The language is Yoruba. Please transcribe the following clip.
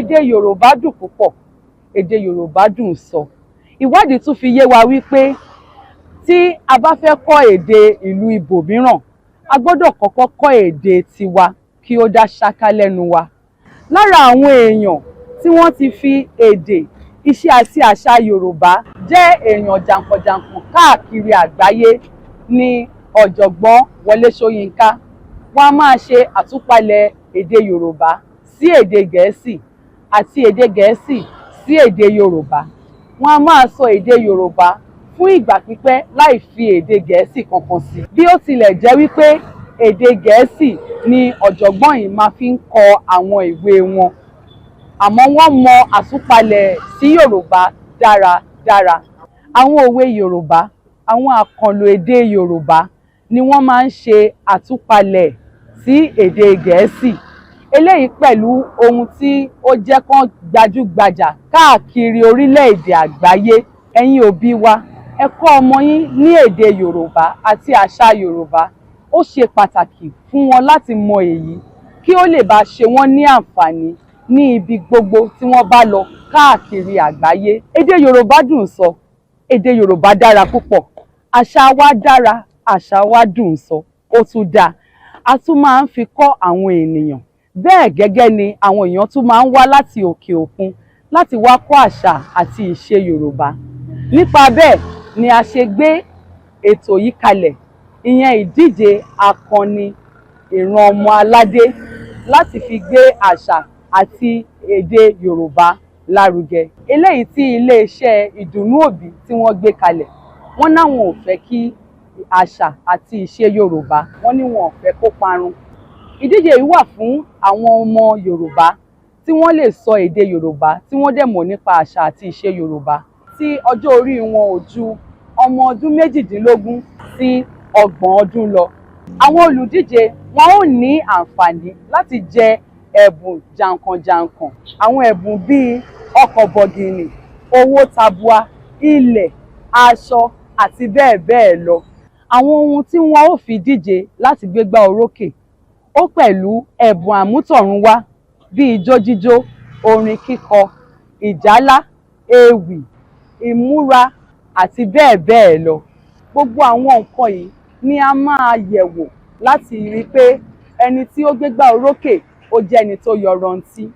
Èdè Yorùbá dùn púpọ̀, èdè Yorùbá dùn sọ. Ìwádìí tún fi yé wa wípé tí a bá fẹ́ kọ́ èdè ìlú ibòmíràn, a gbọ́dọ̀ kọ́kọ́ kọ́ èdè tiwa kí ó dá ṣáká lẹ́nu wa. Lára àwọn èèyàn tí wọ́n ti fi èdè, ìṣe àti àṣà Yorùbá jẹ́ èèyàn jàǹkànjàǹkàn káàkiri àgbáyé ni Ọ̀jọ̀gbọ́n Wọlé Ṣóyínká. Wọ́n á máa ṣe àtúpalẹ̀ èdè Yorùbá sí èdè Gẹ̀ẹ́sì àti èdè Gẹ̀ẹ́sì sí èdè Yorùbá. Wọ́n á máa sọ èdè Yorùbá fún ìgbà pípẹ́ láì fi èdè Gẹ̀ẹ́sì kankan sí. Bí ó tilẹ̀ jẹ́ wípé èdè Gẹ̀ẹ́sì ni ọ̀jọ̀gbọ́n yìí máa fi ń kọ àwọn ìwé wọn, àmọ́ wọ́n mọ àtúpalẹ̀ sí Yorùbá dáradára. Àwọn òwe Yorùbá, àwọn àkànlò èdè Yorùbá ni wọ́n máa ń ṣe àtúpalẹ̀ sí èdè Gẹ̀ẹ́sì. Eléyìí pẹ̀lú ohun tí ó jẹ́ kán gbajúgbajà káàkiri orílẹ̀-èdè àgbáyé. Ẹ̀yin òbí wa, ẹ kọ́ ọmọ yín ní èdè Yorùbá àti àṣà Yorùbá. Ó ṣe pàtàkì fún wọn láti mọ èyí kí ó lè bá ṣe wọ́n ní àǹfààní ní ibi gbogbo tí wọ́n bá lọ káàkiri àgbáyé. Èdè Yorùbá dùn sọ, èdè Yorùbá dára púpọ̀, àṣà wa dára, àṣà wa dùn sọ, ó tún dáa. A tún máa ń fi kọ́ àwọn ènìyàn. Bẹ́ẹ̀ gẹ́gẹ́ ni àwọn èèyàn tún máa ń wá láti òkè òkun láti wá kọ́ àṣà àti ìṣe Yorùbá. Nípa bẹ́ẹ̀ ni a ṣe gbé ètò yìí kalẹ̀, ìyẹn ìdíje Akọni Ìran Ọmọ Aládé, láti fi gbé àṣà àti èdè Yorùbá lárugẹ. Eléyìí tí iléeṣẹ́ Ìdùnnú Òbí tí wọ́n gbé kalẹ̀, wọ́n náwọn ò fẹ́ kí àṣà àti ìṣe Yorùbá, wọ́n ní wọn ò fẹ́ kó parun. Ìdíje yìí wà fún àwọn ọmọ Yorùbá tí wọ́n lè sọ èdè Yorùbá, tí wọ́n dẹ̀ mọ̀ nípa àṣà àti ìṣe Yorùbá, tí ọjọ́ orí wọn ò ju ọmọ ọdún 18 sí 30 ọdún lọ. Àwọn olùdíje wọn ó ní àǹfààní láti jẹ ẹ̀bùn jàǹkànjàǹkàn, àwọn ẹ̀bùn bíi ọkọ̀ bọ̀gìnì, owó tabua, ilẹ̀, aṣọ àti bẹ́ẹ̀ bẹ́ẹ̀ lọ. Àwọn ohun tí wọ́n ó fi díje láti gbégbá orókè ó pẹ̀lú ẹ̀bùn àmútọ̀runwá bíi ijó jíjó, orin kíkọ, ìjálá, ewì, ìmúra àti bẹ́ẹ̀ bẹ́ẹ̀ lọ. Gbogbo àwọn nǹkan yìí ni a máa yẹ̀ wò láti rí i pé ẹni tí ó gbégbá orókè, ó jẹ́ ẹni tó yọrantí.